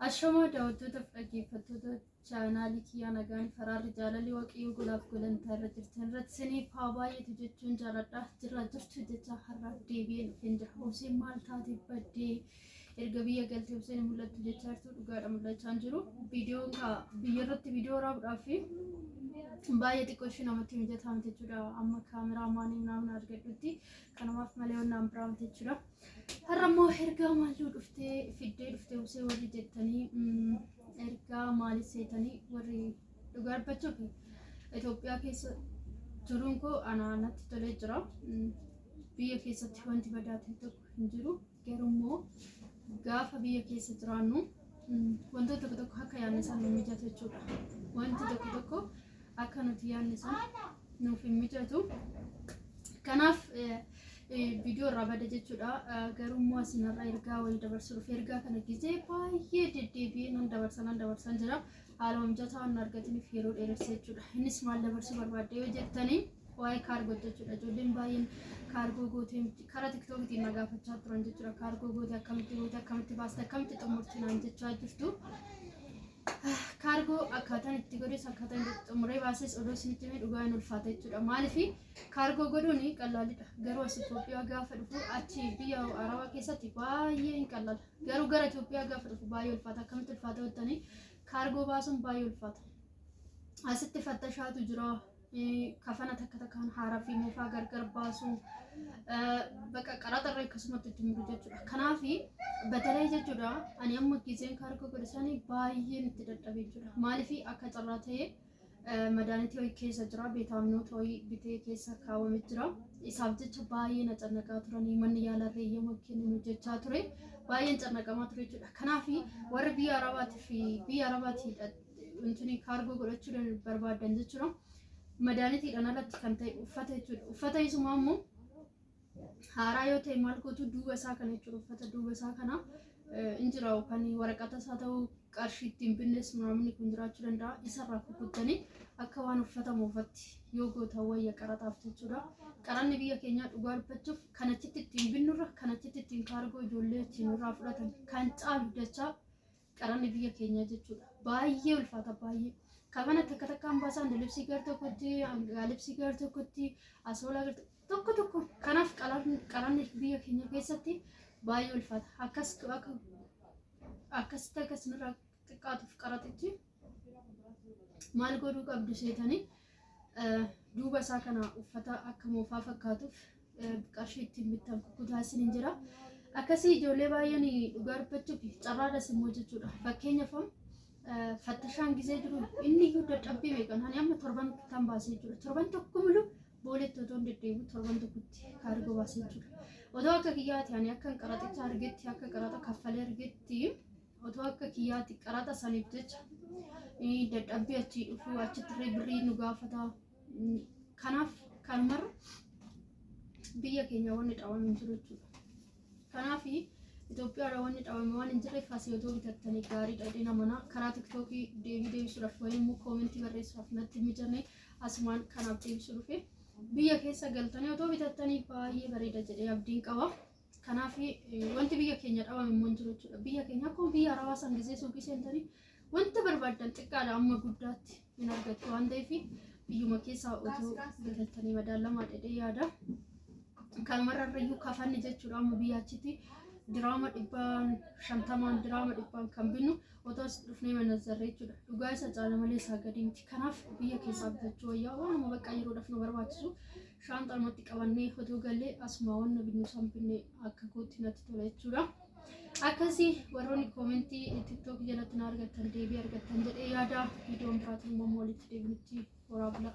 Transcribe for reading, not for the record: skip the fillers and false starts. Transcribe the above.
Ashamaa daawwattootaaf dhaggeeffattoota chaanaalii kiyyaa nagaan faraarri jaalalli waaqayyoo golaaf gulantaa irra jirtan irratti isiniif haa baay'atu jechuun jaaladha. Jirra jirtu jecha har'a deebi'een dhufeen jira. Obseen maal taate baddee erga biyya galtee obseen hin mul'attu jechaa jirtu dhugaadha mul'achaa hin jiru. Viidiyoon kaa biyya irratti viidiyoo waraabuudhaaf baay'ee xiqqoo ishee namatti mijataa miti jechuudha. Amma kaameraa maanii naamna argadhutti kanumaaf malee wannaan biraa miti jechuudha. Har'a immoo ergaa maalluu dhuftee fiddee dhuftee obsee warri jettanii ergaa maalii seetanii warri dhugaa dubbachuuf Itoophiyaa keessa turuun koo anaa natti tolee jira. Biyya keessatti wanti badaa ta'e tokko hin jiru. Garuu immoo gaafa biyya keessa jiraannu wantoota tokko tokko akka yaadne isaan nu mijatu jechuudha. Wanti tokko tokko akka nuti yaadne isaan nuuf hin mijatu. Kanaaf viidiyoo irraa bada jechuudha. Garuu immoo asin har'a ergaa wayii dabarsuu dhufe. Ergaa kana gizee baay'ee deddeebi'ee nan dabarsa nan dabarsan jira. Haaluma mijataa waan argatiniif yeroo dheeressa jechuudha. Innis maal dabarsuu barbaadde yoo jettanii waa'ee kaargoo jechuudha. Ijoolleen baay'een kaargoo gootee karaa tiktookitiin na gaafachaa turan jechuudha. Kaargoo gootee akkamitti goote akkamitti baaste akkamitti xumurte naan jechaa jirtu. Kaargoo akkaataan itti godhes akkaataan itti xumuree baases odoo isinitti himee dhugaa hin ulfaata jechuudha. Maaliif kaargoo godhuun qallaalidha. Garuu as Itoophiyaa gaafa dhufu achi biyya Arabaa keessatti baay'ee hin qallala. Garuu gara Itoophiyaa gaafa dhufu baay'ee ulfaata. Akkamitti ulfaata jettanii kaargoo baasuun baay'ee ulfaata. Asitti fattashaatu jira. Kafana takka takkaan haaraa fi moofaa gargar baasu bakka qaraxa irra akkasumatti itti muru jechuudha. Kanaaf batalee jechuudha ani amma gizeen kaargoo godhe sanii baay'een itti dadhabe jechuudha. Maaliif akka carraa ta'ee madaanitii wayii keessa jira beetaamnoota wayii bitee keessa kaawwame jira. Isaaf jecha baay'ee na cannaqaa turanii manni yaalarree eeyyama kenninu jechaa ture. Baay'een cannaqamaa ture jechuudha. Kanaaf warri biyya Arabaatii fi biyya Arabaatii wantoonni kaargoo godhachuu barbaadan jechuudha. Madaanitiidhaan alatti kan ta'e uffata jechuudha. Uffata isumaa immoo haaraa yoo ta'e maal gootu duuba isaa kana jechuudha. Uffata duuba isaa kana hin jira kan waraqata isaa ta'uu qarshii ittiin binnes namni kun jiraachuu danda'a. Isarraa kukuttanii akka waan uffata moofatti yoo gootan wayya qaraxaaf jechuudha. Qaranni biyya keenyaa dhugaa dubbachuuf kan achitti ittiin binnurra kan achitti ittiin kaargoo ijoollee ittiin nurraa fudhatan kan caalu dachaa qaranni biyya keenyaa jechuudha. Baay'ee ulfaata baay'ee. Kafana takka takkaan baasaan libsii gar tokkotti, gaalibsii gar tokkotti, asoolaa gar tokko tokko. Kanaaf qaranni biyya keenya keessatti baay'ee ulfaata. Akkas akka akkasitti akkas nurraa xiqqaatuuf qaraxichi maal godhuu qabdu seetanii duuba isaa kana uffata akka moofaa fakkaatuuf qarshii ittiin bittan kukkutaa isiniin jira. Akkasii ijoollee baay'een dhugaa dubbachuuf carraadhas immoo jechuudha. Fakkeenyaaf fattashaan gizee jiru inni iyyuu dadhabbii meeqan ani amma torban tan baasee jechuudha. Torban tokko mulu booletti otoo hin deddeebi'u torban tokkotti kaargoo baasee jechuudha. Otoo akka kiyyaati ani akka qaraxicha argetti akka qaraxa kaffalee argetti otoo akka kiyyaati qaraxa saniif jecha dadhabbii achii dhufu achitti illee birrii nu gaafata. Kanaaf kanumarra biyya keenya wanni dhawame hin jiru jechuudha. Kanaaf Itoophiyaadha wanni dhawame waan hin jirreef asii otoo bitattanii gaariidha jedhee namana karaa tiktookii deebii deebisuudhaaf wayii immoo koomentii barreessuudhaaf natti hin mijanne asumaan kanaaf deebisuu dhufe. Biyya keessa galtanii otoo bitattanii baay'ee bareeda jedhee abdiin qaba. Kanaaf wanti biyya keenya dhabame immoo hin jiru jechuudha. Biyya keenya akkuma biyya Arabaa san gisee suuqii seentanii wanta barbaaddan xiqqaadha amma guddaatti hin argattu waan ta'eef biyyuma keessaa otoo bitattanii madaalamaa jedhee yaada. Kanumarra irrayyuu kafanni jechuudha amma biyya achitti diraama dhibbaan shantamaan diraama dhibbaan kan binnu otoo as dhufnee manazzarree jechuudha. Dhugaa isa caala malee isaa gadi miti. Kanaaf biyya keessaa bitachuu wayyaa waanuma bakka yeroodhaaf nu barbaachisu shaanxalumatti qabannee otoo gallee asuma wanna binnu san binne akka kootti natti tola jechuudha. Akkasii warroonni koomentii tiktook jalatti na argattan deebii argattan jedhee yaada viidiyoon biraatiin immoo walitti deebinutti horaa bulaa.